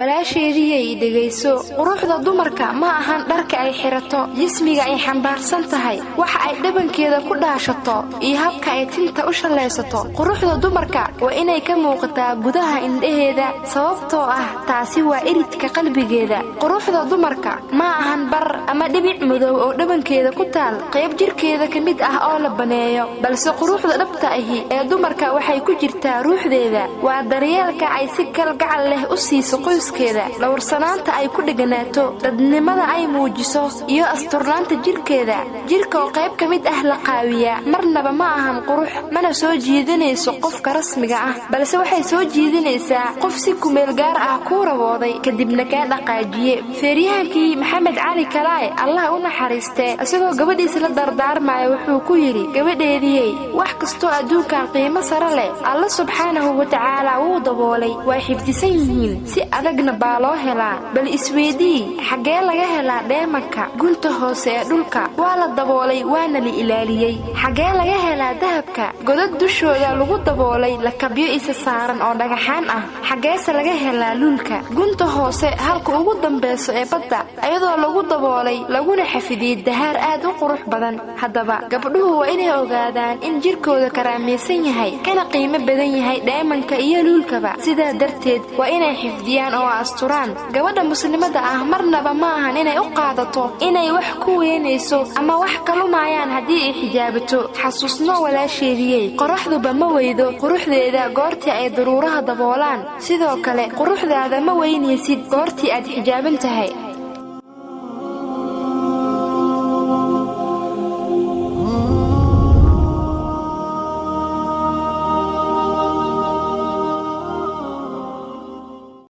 Walaasheediyay, dhegayso. Quruxda dumarka ma ahan dharka ay xidhato, jismiga ay xambaarsan tahay, waxa ay dhabankeeda ku dhaashato iyo habka ay tinta u shallaysato. Quruxda dumarka waa inay ka muuqataa gudaha indhaheeda, sababtoo ah taasi waa iridka qalbigeeda. Quruxda dumarka ma ahan bar ama dhibic madow oo dhabankeeda ku taal, qayb jirkeeda ka mid ah oo la baneeyo, balse quruxda dhabta ahi ee dumarka waxay ku jirtaa ruuxdeeda. Waa daryeelka ay si kalgacal leh u siiso qoyskeeda, dhowrsanaanta ay ku dheganaato, dadnimada ay muujiso iyo asturnaanta jirkeeda. Jirka oo qayb ka mid ah la qaawiyaa marnaba ma ahan qurux, mana soo jiidanayso qofka rasmiga ah, balse waxay soo jiidanaysaa qof si kumeel gaar ah kuu rabooday, kadibna kaa dhaqaajiye. Feeryahankii Maxamed Cali Kalaay, Allah u naxariistee, isagoo gabadhiisa la dardaarmaya wuxuu ku yidhi: "Gabadheediyey, wax kastoo adduunkan qiimo sare leh Alla subxaanahu watacaala wuu daboolay, way xifdisan yihiin, si adagna baa loo helaa. Bal isweydii, xaggee laga helaa dheemanka? Gunta hoose ee dhulka waa la daboolay, waana la ilaaliyey. Xaggee laga helaa dahabka? Godad dushooda lagu daboolay lakabyo isa saaran oo dhagaxaan ah. Xaggeese laga helaa luulka? Gunta hoose, halka ugu dambayso ee badda, ayadoo lagu daboolay laguna xafidiyey dahaar aad u qurux badan. Haddaba gabdhuhu waa inay ogaadaan in jirkooda karaamaysan yahay, kana qiimo badan yahay dheemanka iyo luulkaba. Sidaa darteed waa inay xifdiyaan oo asturaan. Gabadha muslimada ah marnaba ma ahan inay u qaadato inay wax ku weynayso ama wax kalumayaan haddii ay xijaabato. Xasuusno, walaasheediyey, qoraxduba ma weydo quruxdeeda goortii ay daruuraha daboolaan. Sidoo kale quruxdaada ma weynaysid goortii aad xijaaban tahay."